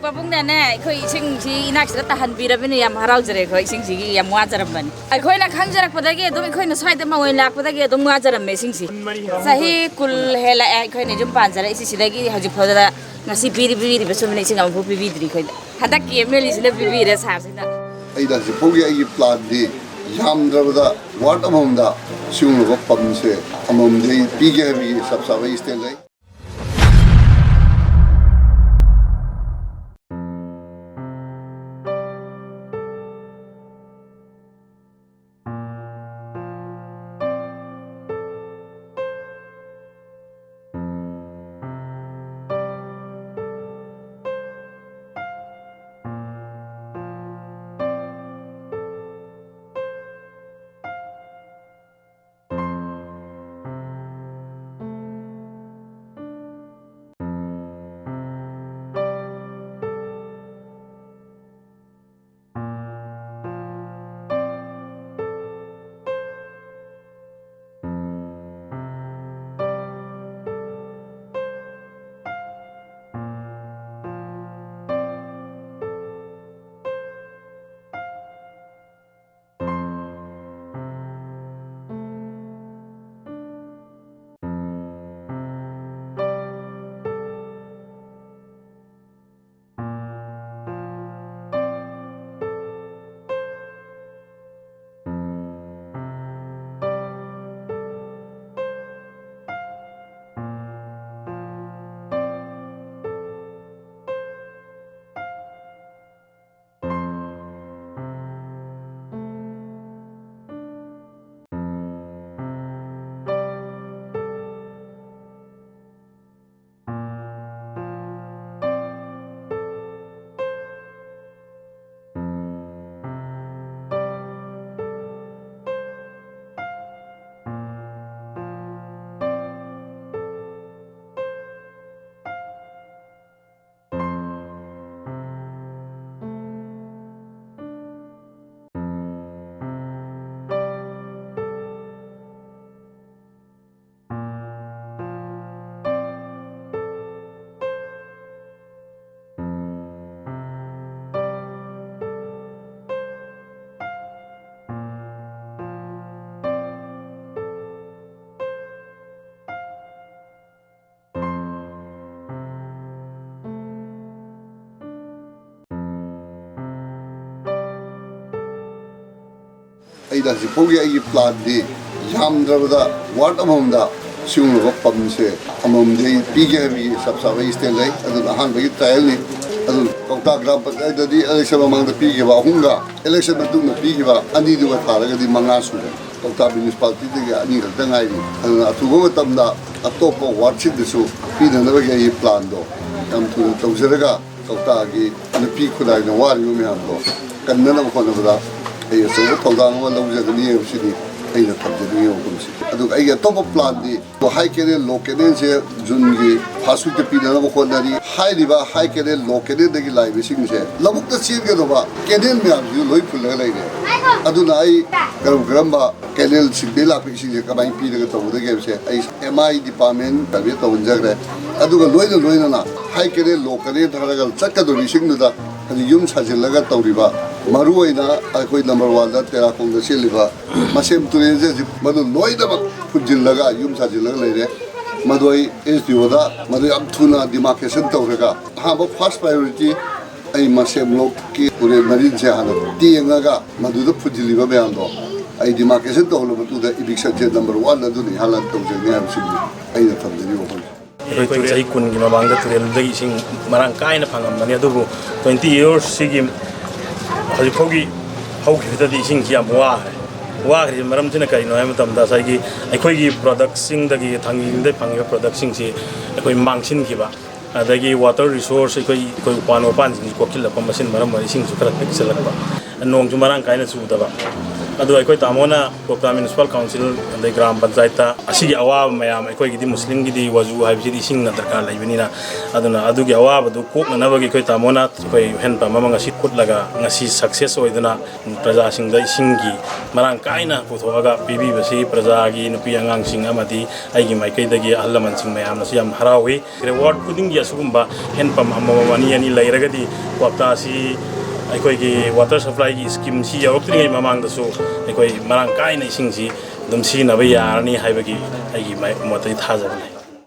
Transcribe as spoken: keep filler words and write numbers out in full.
ꯄꯥꯕꯨꯡꯅꯅꯦ, ꯑꯩꯈꯣꯏ ꯏꯁꯤꯡꯁꯤ ꯏꯅꯥꯛꯁꯤꯗ ꯇꯥꯍꯟꯕꯤꯔꯕꯅꯤꯅ ꯌꯥꯝ ꯍꯔꯥꯎꯖꯔꯦ꯫ ꯑꯩꯈꯣꯏ ꯏꯁꯤꯡꯁꯤꯒꯤ ꯌꯥꯝ ꯋꯥꯖꯔꯝꯕꯅꯤ꯫ ꯑꯩꯈꯣꯏꯅ ꯈꯪꯖꯔꯛꯄꯗꯒꯤ ꯑꯗꯨꯝ, ꯑꯩꯈꯣꯏꯅ ꯁ꯭ꯋꯥꯏꯗ ꯃꯧ ꯑꯣꯏꯅ ꯂꯥꯛꯄꯗꯒꯤ ꯑꯗꯨꯝ ꯋꯥꯖꯔꯝꯃꯦ ꯏꯁꯤꯡꯁꯤ꯫ ꯆꯍꯤ ꯀꯨꯟ ꯍꯦꯜꯂꯛꯑꯦ ꯑꯩꯈꯣꯏꯅ ꯌꯨꯝ ꯄꯥꯟꯖꯔꯛꯏꯁꯤ꯫ ꯁꯤꯗꯒꯤ ꯍꯧꯖꯤꯛ ꯐꯥꯎꯗ ꯉꯁꯤ ꯄꯤꯔꯤ ꯄꯤꯔꯤꯕ ꯁꯨꯝꯕꯅ ꯏꯁꯤꯡ ꯑꯃꯐꯥꯎ ꯄꯤꯕꯤꯗ꯭ꯔꯤ ꯑꯩꯈꯣꯏꯗ꯫ ꯍꯟꯗꯛꯀꯤ ꯑꯦꯝ ꯑꯦꯜ ꯑꯦꯁꯤꯅ ꯄꯤꯕꯤꯔꯦ ꯁꯥꯔꯁꯤꯅ꯫ ꯑꯩꯅ ꯍꯧꯖꯤꯛ ꯐꯥꯎꯒꯤ ꯑꯩꯒꯤ ꯄ꯭ꯂꯥꯟꯗꯤ ꯌꯥꯝꯗ꯭ꯔꯕꯗ ꯋꯥꯔꯗ ꯑꯃꯃꯝꯗ ꯁꯤꯒꯨꯝꯂꯕ ꯄꯝꯁꯦ ꯑꯃꯃꯝꯗꯤ ꯑꯩ ꯄꯤꯒꯦ ꯍꯥꯏꯕꯒꯤ ꯆꯞ ꯆꯥꯕ ꯏꯁꯇꯦꯞ ꯂꯩ꯫ ꯑꯩꯅ ꯍꯧꯖꯤꯛ ꯐꯥꯎꯒꯤ ꯑꯩꯒꯤ ꯄ꯭ꯂꯥꯟꯗꯤ ꯌꯥꯝꯗ꯭ꯔꯕꯗ ꯋꯥꯔꯗ ꯑꯃꯃꯝꯗ ꯁꯤꯒꯨꯝꯂꯕ ꯄꯝꯁꯦ ꯑꯃꯃꯝꯗꯤ ꯑꯩ ꯄꯤꯒꯦ ꯍꯥꯏꯕꯒꯤ ꯆꯞ ꯆꯥꯕ ꯑꯩ ꯁ꯭ꯇꯦꯟ ꯂꯩ꯫ ꯑꯗꯨꯅ ꯑꯍꯥꯟꯕꯒꯤ ꯇ꯭ꯔꯥꯌꯦꯜꯅꯤ꯫ ꯑꯗꯨ ꯀꯧꯇꯥ ꯒ꯭ꯔꯥꯝ ꯄꯟꯆꯥꯌꯠꯇꯗꯤ ꯏꯂꯦꯛꯁꯟ ꯃꯃꯥꯡꯗ ꯄꯤꯈꯤꯕ ꯑꯍꯨꯝꯒ ꯏꯂꯦꯛꯁꯟ ꯃꯇꯨꯡꯗ ꯄꯤꯈꯤꯕ ꯑꯅꯤꯗꯨꯒ ꯊꯥꯔꯒꯗꯤ ꯃꯉꯥ ꯁꯨꯔꯦ꯫ ꯀꯧꯇꯥ ꯃ꯭ꯌꯨꯅꯤꯁꯤꯄꯥꯂꯤꯇꯤꯗꯒꯤ ꯑꯅꯤ ꯈꯛꯇ ꯉꯥꯏꯔꯤ꯫ ꯑꯗꯨꯅ ꯑꯊꯨꯕ ꯃꯇꯝꯗ ꯑꯇꯣꯞꯄ ꯋꯥꯔꯗꯁꯤꯡꯗꯁꯨ ꯄꯤꯅꯅꯕꯒꯤ ꯑꯩꯒꯤ ꯄ꯭ꯂꯥꯟꯗꯣ ꯌꯥꯝ ꯊꯨꯅ ꯇꯧꯖꯔꯒ ꯀꯧꯇꯥꯒꯤ ꯅꯨꯄꯤ ꯈꯨꯟꯅꯥꯏꯅ ꯋꯥꯔꯤꯕ ꯃꯌꯥꯝꯗꯣ ꯀꯟꯅꯅꯕ ꯍꯣꯠꯅꯕꯗ ꯑꯩ ꯑꯆꯧꯕ ꯊꯧꯗꯥꯡ ꯑꯃ ꯂꯧꯖꯒꯅꯤ ꯍꯥꯏꯕꯁꯤꯅꯤ ꯑꯩꯅ ꯊꯝꯖꯅꯤꯡꯉꯤ ꯋꯥꯐꯝꯁꯤ꯫ ꯑꯗꯨꯒ ꯑꯩꯒꯤ ꯑꯇꯣꯞꯄ ꯄ꯭ꯂꯥꯟꯗꯤ ꯍꯥꯏ ꯀꯦꯅꯦꯜ, ꯂꯣ ꯀꯦꯅꯦꯜꯁꯦ ꯖꯨꯟꯒꯤ ꯐꯥꯔꯁ ꯋꯤꯛꯇ ꯄꯤꯅꯅꯕ ꯍꯣꯠꯅꯔꯤ꯫ ꯍꯥꯏꯔꯤꯕ ꯍꯥꯏ ꯀꯦꯅꯦꯜ, ꯂꯣ ꯀꯦꯅꯦꯜꯗꯒꯤ ꯂꯥꯛꯏꯕ ꯏꯁꯤꯡꯁꯦ ꯂꯧꯕꯨꯛꯇ ꯆꯦꯟꯒꯗꯧꯕ ꯀꯦꯅꯦꯜ ꯃꯌꯥꯝꯁꯤꯁꯨ ꯂꯣꯏ ꯐꯨꯜꯂꯒ ꯂꯩꯔꯦ꯫ ꯑꯗꯨꯅ ꯑꯩ ꯀꯔꯝ ꯀꯔꯝꯕ ꯀꯦꯅꯦꯜꯁꯤꯡꯗꯒꯤ ꯂꯥꯛꯄ ꯏꯁꯤꯡꯁꯦ ꯀꯃꯥꯏꯅ ꯄꯤꯔꯒ ꯇꯧꯒꯗꯒꯦ ꯍꯥꯏꯕꯁꯦ ꯑꯩ ꯑꯦꯝ ꯑꯥꯏ ꯗꯤꯄꯥꯔꯠꯃꯦꯟ ꯀꯟꯚꯦ ꯇꯧꯍꯟꯖꯈ꯭ꯔꯦ꯫ ꯑꯗꯨꯒ ꯂꯣꯏꯅ ꯂꯣꯏꯅꯅ ꯍꯥꯏ ꯀꯦꯅꯦꯜ, ꯂꯣ ꯀꯦꯅꯦꯜ ꯊꯥꯔꯒ ꯆꯠꯀꯗꯧꯔꯤꯕ ꯏꯁꯤꯡꯗꯨꯗ ꯍꯧꯖꯤꯛ ꯌꯨꯝ ꯁꯥꯖꯤꯜꯂꯒ ꯇꯧꯔꯤꯕ, ꯃꯔꯨ ꯑꯣꯏꯅ ꯑꯩꯈꯣꯏ ꯅꯝꯕꯔ ꯋꯥꯟꯗ ꯇꯦꯔꯥꯈꯣꯡꯗ ꯆꯦꯜꯂꯤꯕ ꯃꯁꯦꯝ ꯇꯨꯔꯦꯜꯁꯦ ꯍꯧꯖꯤꯛ ꯃꯗꯨ ꯂꯣꯏꯅꯃꯛ ꯐꯨꯟꯖꯤꯜꯂꯒ ꯌꯨꯝ ꯁꯥꯖꯤꯜꯂꯒ ꯂꯩꯔꯦ꯫ ꯃꯗꯨ ꯑꯩ ꯑꯦꯁ ꯗꯤ ꯑꯣꯗ ꯃꯗꯨ ꯌꯥꯝ ꯊꯨꯅ ꯗꯤꯃꯥꯔꯀꯦꯁꯟ ꯇꯧꯔꯒ ꯑꯍꯥꯟꯕ ꯐꯥꯔꯁ ꯄ꯭ꯔꯥꯏꯌꯣꯔꯤꯇꯤ ꯑꯩ ꯃꯁꯦꯝ ꯂꯣꯛꯀꯤ ꯇꯨꯔꯦꯜ ꯃꯔꯤꯟꯁꯦ ꯍꯥꯟꯅ ꯇꯦꯡꯉꯒ ꯃꯗꯨꯗ ꯐꯨꯟꯖꯤꯜꯂꯤꯕ ꯃꯌꯥꯝꯗꯣ ꯑꯩ ꯗꯤꯃꯥꯔꯀꯦꯁꯟ ꯇꯧꯍꯜꯂ ꯃꯇꯨꯡꯗ ꯏꯚꯤꯛꯁꯟꯁꯦ ꯅꯝꯕꯔ ꯋꯥꯟ ꯑꯗꯨꯅ ꯏꯍꯥꯟ ꯍꯥꯟꯅ ꯇꯧꯖꯒꯅꯤ ꯍꯥꯏꯕꯁꯤꯕꯨ ꯑꯩꯅ ꯊꯝꯖꯔꯤꯕ ꯋꯥꯐꯝꯅꯤ꯫ ꯑꯩꯈꯣꯏ ꯆꯍꯤ ꯀꯨꯟꯒꯤ ꯃꯃꯥꯡꯗ ꯇꯨꯔꯦꯜꯗꯒꯤ ꯏꯁꯤꯡ ꯃꯔꯥꯡ ꯀꯥꯏꯅ ꯐꯪꯉꯝꯕꯅꯤ, ꯑꯗꯨꯕꯨ ꯇ꯭ꯋꯦꯟꯇꯤ ꯌꯔꯁꯁꯤꯒꯤ ꯍꯧꯖꯤꯛ ꯐꯥꯎꯒꯤ ꯍꯧꯈꯤꯕꯗꯗꯤ ꯏꯁꯤꯡꯁꯤ ꯌꯥꯝ ꯋꯥꯈ꯭ꯔꯦ꯫ ꯋꯥꯈ꯭ꯔꯤꯕ ꯃꯔꯝꯁꯤꯅ ꯀꯔꯤꯅꯣ ꯍꯥꯏꯕ ꯃꯇꯝꯗ ꯉꯁꯥꯏꯒꯤ ꯑꯩꯈꯣꯏꯒꯤ ꯄ꯭ꯔꯗꯛꯁꯤꯡꯗꯒꯤ, ꯊꯥꯡꯖꯤꯡꯗꯒꯤ ꯐꯪꯉꯤꯕ ꯄ꯭ꯔꯗꯛꯁꯤꯡꯁꯤ ꯑꯩꯈꯣꯏ ꯃꯥꯡꯁꯤꯟꯈꯤꯕ, ꯑꯗꯒꯤ ꯋꯥꯇꯔ ꯔꯤꯁꯣꯔꯁ ꯑꯩꯈꯣꯏ, ꯑꯩꯈꯣꯏ ꯎꯄꯥꯟ ꯋꯥꯄꯥꯟꯁꯤꯡꯁꯤ ꯀꯣꯛꯁꯤꯜꯂꯛꯄ, ꯃꯁꯤꯅ ꯃꯔꯝ ꯑꯣꯏꯔꯒ ꯏꯁꯤꯡꯁꯨ ꯈꯔ ꯄꯤꯛꯁꯤꯜꯂꯛꯄ, ꯅꯣꯡꯁꯨ ꯃꯔꯥꯡ ꯀꯥꯏꯅ ꯆꯨꯗꯕ꯫ ꯑꯗꯣ ꯑꯩꯈꯣꯏ ꯇꯥꯃꯣꯅ ꯀꯣꯛꯇꯥ ꯃ꯭ꯌꯨꯅꯤꯁꯤꯄꯥꯜ ꯀꯥꯎꯟꯁꯤꯜ ꯑꯗꯩ ꯒ꯭ꯔꯥꯝ ꯄꯟꯆꯥꯌꯠꯇ ꯑꯁꯤꯒꯤ ꯑꯋꯥꯕ ꯃꯌꯥꯝ, ꯑꯩꯈꯣꯏꯒꯤꯗꯤ ꯃꯨꯁꯂꯤꯝꯒꯤꯗꯤ ꯋꯖꯨ ꯍꯥꯏꯕꯁꯤꯗꯤ ꯏꯁꯤꯡꯅ ꯗꯔꯀꯥꯔ ꯂꯩꯕꯅꯤꯅ, ꯑꯗꯨꯅ ꯑꯗꯨꯒꯤ ꯑꯋꯥꯕꯗꯨ ꯀꯣꯛꯅꯅꯕꯒꯤ ꯑꯩꯈꯣꯏ ꯇꯥꯃꯣꯅ ꯑꯩꯈꯣꯏ ꯍꯦꯟ ꯄꯝ ꯑꯃ ꯉꯁꯤ ꯍꯨꯠꯂꯒ ꯉꯁꯤ ꯁꯛꯁꯦꯁ ꯑꯣꯏꯗꯨꯅ ꯄ꯭ꯔꯖꯥꯁꯤꯡꯗ ꯏꯁꯤꯡꯒꯤ ꯃꯔꯥꯡ ꯀꯥꯏꯅ ꯄꯨꯊꯣꯛꯑꯒ ꯄꯤꯕꯤꯕꯁꯤ ꯄ꯭ꯔꯖꯥꯒꯤ ꯅꯨꯄꯤ ꯑꯉꯥꯡꯁꯤꯡ ꯑꯃꯗꯤ ꯑꯩꯒꯤ ꯃꯥꯏꯀꯩꯗꯒꯤ ꯑꯍꯜ ꯂꯃꯟꯁꯤꯡ ꯃꯌꯥꯝꯅꯁꯨ ꯌꯥꯝ ꯍꯔꯥꯎꯏ꯫ ꯋꯥꯔꯗ ꯈꯨꯗꯤꯡꯒꯤ ꯑꯁꯤꯒꯨꯝꯕ ꯍꯦꯟ ꯄꯝ ꯑꯃꯃꯝ, ꯑꯅꯤ ꯑꯅꯤ ꯂꯩꯔꯒꯗꯤ ꯀ꯭ꯋꯥꯛꯇꯥꯁꯤ ꯑꯩꯈꯣꯏꯒꯤ ꯋꯥꯇꯔ ꯁꯄ꯭ꯂꯥꯏꯒꯤ ꯁ꯭ꯀꯤꯝꯁꯤ ꯌꯧꯔꯛꯇ꯭ꯔꯤꯉꯩ ꯃꯃꯥꯡꯗꯁꯨ ꯑꯩꯈꯣꯏ ꯃꯔꯥꯡ ꯀꯥꯏꯅ ꯏꯁꯤꯡꯁꯤ ꯑꯗꯨꯝ ꯁꯤꯖꯤꯟꯅꯕ ꯌꯥꯔꯅꯤ ꯍꯥꯏꯕꯒꯤ ꯑꯩꯒꯤ ꯃꯥꯏ-, ꯃꯣꯠꯇꯗꯤ ꯊꯥꯖꯕ ꯂꯩ꯫